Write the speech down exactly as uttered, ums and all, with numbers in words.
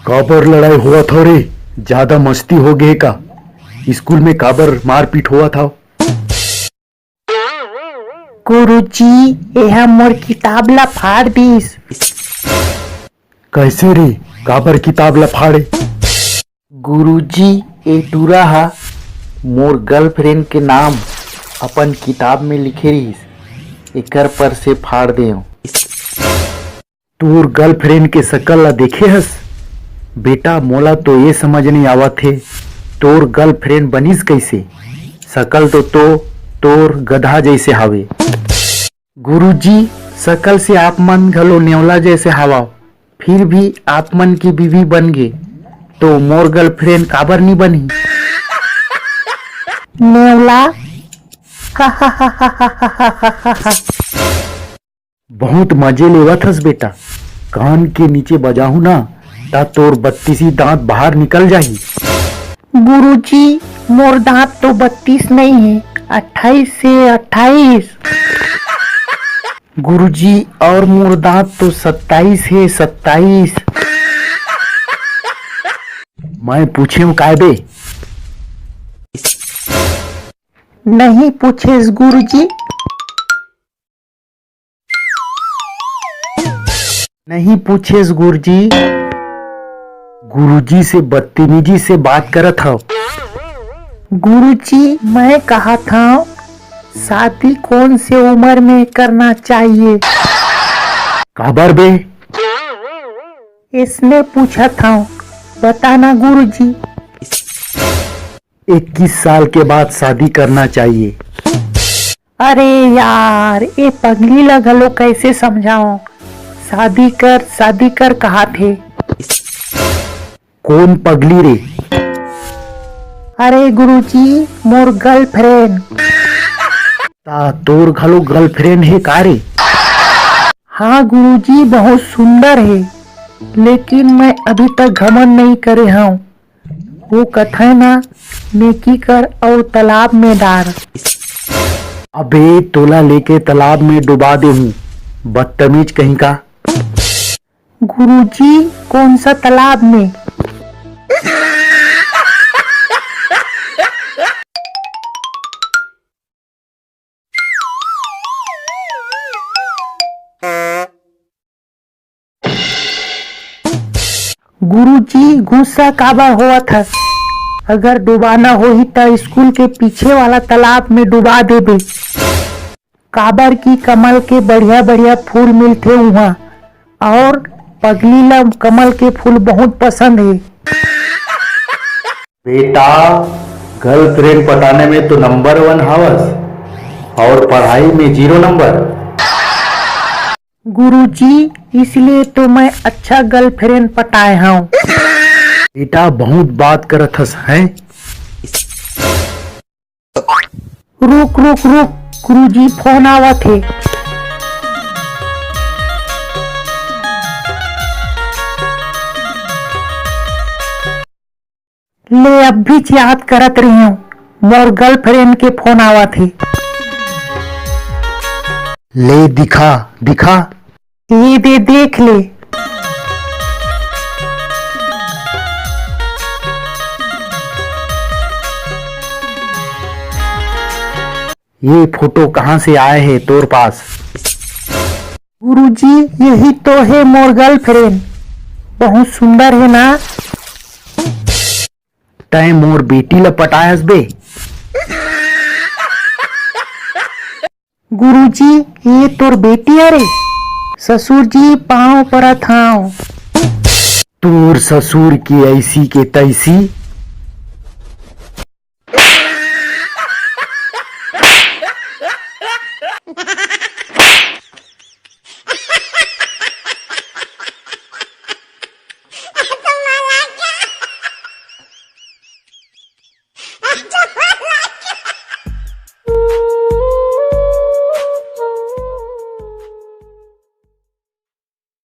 काबर लड़ाई होवत हव रे? ज्यादा मस्ती हो गे का? स्कूल में काबर मारपीट होवत हव? गुरुजी, एहा मोर किताब ला फाड़ दिस। कैसे रे? काबर किताब ला फाड़े? गुरुजी, ए टूरा हा मोर गर्लफ्रेंड के नाम अपन किताब में लिखे रिहिस, एकर पर से फाड़ देव। तोर गर्लफ्रेंड के शकल ला देखे हस? बेटा, मोला तो ये समझ नहीं आवत हे, तोर गर्लफ्रेंड बनिस कैसे? शकल तो, तो तोर गधा जैसे हावे। गुरुजी, शकल से आप मन घलो नेवला जैसे हावव, फिर भी आप मन की बीवी बन गे, तो मोर गर्लफ्रेंड काबर नी बनही? नेवला। बहुत मजे लेवत हस बेटा, कान के नीचे बजाहू ना, ता तोर बत्तीसी दांत बाहर निकल जाही। गुरुजी, मोर दांत तो बत्तीस नहीं है, अट्ठाईस से अट्ठाईस। गुरुजी, और मोर दांत तो सत्ताईस है, सत्ताईस। मैं पूछे हूँ काय बे? नहीं पूछेस गुरुजी। नहीं पूछेस गुरुजी। गुरुजी से बदतमीजी से बात करत हव। गुरुजी, मैं कहत हव, शादी कौन से उम्र में करना चाहिए? काबर बे? इसने पूछत हव, बताना गुरुजी। इक्कीस साल के बाद शादी करना चाहिए। अरे यार, ए पगली ला घलो कैसे समझाओ? शादी कर, शादी कर कहाथे। कौन पगली रे? अरे गुरुजी, मोर गर्लफ्रेंड। ता तोर घलो गर्लफ्रेंड हे का रे? हाँ गुरुजी, बहुत सुंदर हे, लेकिन मैं अभी तक घमंड नहीं करे हव। वो कथे ना, नेकी कर और तालाब में डार। अबे, तोला लेके तालाब में डुबा देहूं, बदतमीज कहीं का। गुरुजी, कौन सा तालाब में? गुरुजी, गुस्सा काबर होवत हस? अगर डुबाना होही त स्कूल के पीछे वाला तालाब में डुबा देबे, काबर कि कमल के बढ़िया बढ़िया फूल मिलथे उहाँ, और पगली ला कमल के फूल बहुत पसंद हे। बेटा, गर्लफ्रेंड पटाने में तो नंबर वन हावस और पढ़ाई में जीरो नंबर। गुरुजी, इसलिए तो मैं अच्छा गर्लफ्रेंड पटाए हव। बेटा, बहुत बात करत हस, हैं? रुक रुक रुक, गुरुजी, फोन आवत हे। ले, अभीच याद करत रहिहूं, मोर गर्लफ्रेंड के फोन आवत हे। ले दिखा, दिखा। ये दे, देख ले। ये फोटो कहाँ से आए हे तोर पास? गुरुजी, यही तो हे मोर गर्लफ्रेंड, बहुत सुंदर हे ना। तैं मोर बेटी ल पटाए हस बे? गुरुजी, ये तोर बेटी हरे? ससुर जी, पाँव परत हंव। तोर ससुर के ऐसी के तैसी,